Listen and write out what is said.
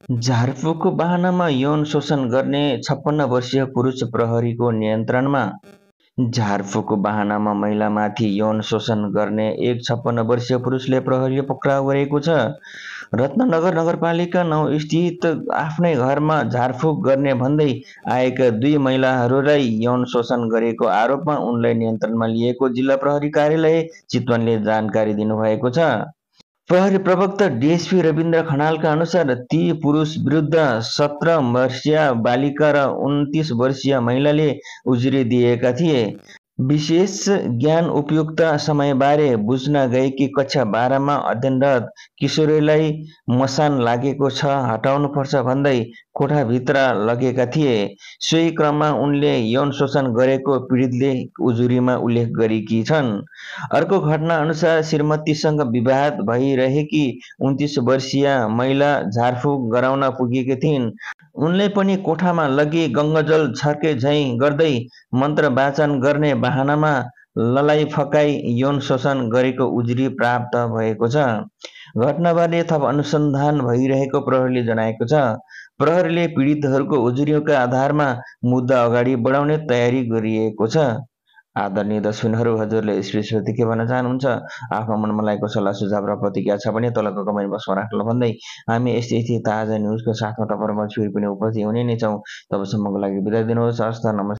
झारफुकको बहानामा यौन शोषण गर्ने 56 वर्षीय पुरुष प्रहरीको नियन्त्रणमा। झारफुकको बहानामा महिलामाथि यौन शोषण गर्ने एक 56 वर्षीय पुरुषले प्रहरीले पक्राउ गरेको छ। रत्ननगर नगरपालिका 9 स्थित आफ्नै घरमा झारफुक गर्ने भन्दै आएका 2 महिलाहरूलाई यौन शोषण गरेको आरोपमा उनलाई नियन्त्रणमा लिएको जिल्ला प्रहरी कार्यालय चितवनले जानकारी दिनुभएको छ। प्रहरी प्रवक्ता डीएसपी रविन्द्र खनालका अनुसार ती पुरुष विरुद्ध 17 वर्षीय बालिका र 29 वर्षीय महिलाले उजुरी दिएका थिए। विशेष ज्ञान उपयुक्त समयबारे बुझ्न गएकी कक्षा 12मा अध्ययनरत किशोरीलाई मसान लागेको छ, हटाउनुपर्छ भन्दै कोठाभित्र लगेका थिए। सोही क्रममा उनले यौन शोषण गरेको पीडितले उजुरीमा उल्लेख गरेकी छन्। अर्को घटना अनुसार श्रीमतीसँग विवाद भइरहेकी 29 वर्षीय महिला झारफुक गराउन पुगेकी थिइन्। उनले पनि कोठामा लगी गङ्गाजल छर्के झैँ गर्दै मन्त्र वाचन गर्ने बहानामा ललाई फकाई यौन शोषण गरेको उजुरी प्राप्त भएको छ। घटनाबारे थप अनुसन्धान भइरहेको प्रहरीले जनाएको छ। प्रहरीले पीडितहरूको उजुरीका आधारमा मुद्दा अगाडि बढाउने तयारी गरिएको छ। आदरणीय दर्शकहरू, हजुरले स्पेसप्रति के भन्न चाहनुहुन्छ? आफ्नो मनमा लागेको सल्लाह सुझाव र प्रतिक्रिया छ भने तलको कमेन्ट बक्समा राख्न भन्दै हामी यस्तै ताजा न्युजको साथमा तपाईँहरूमा फेरि पनि उपस्थित हुने नै छौँ। तबसम्मको लागि बिदा दिनुहोस्। हस्त नमस्कार।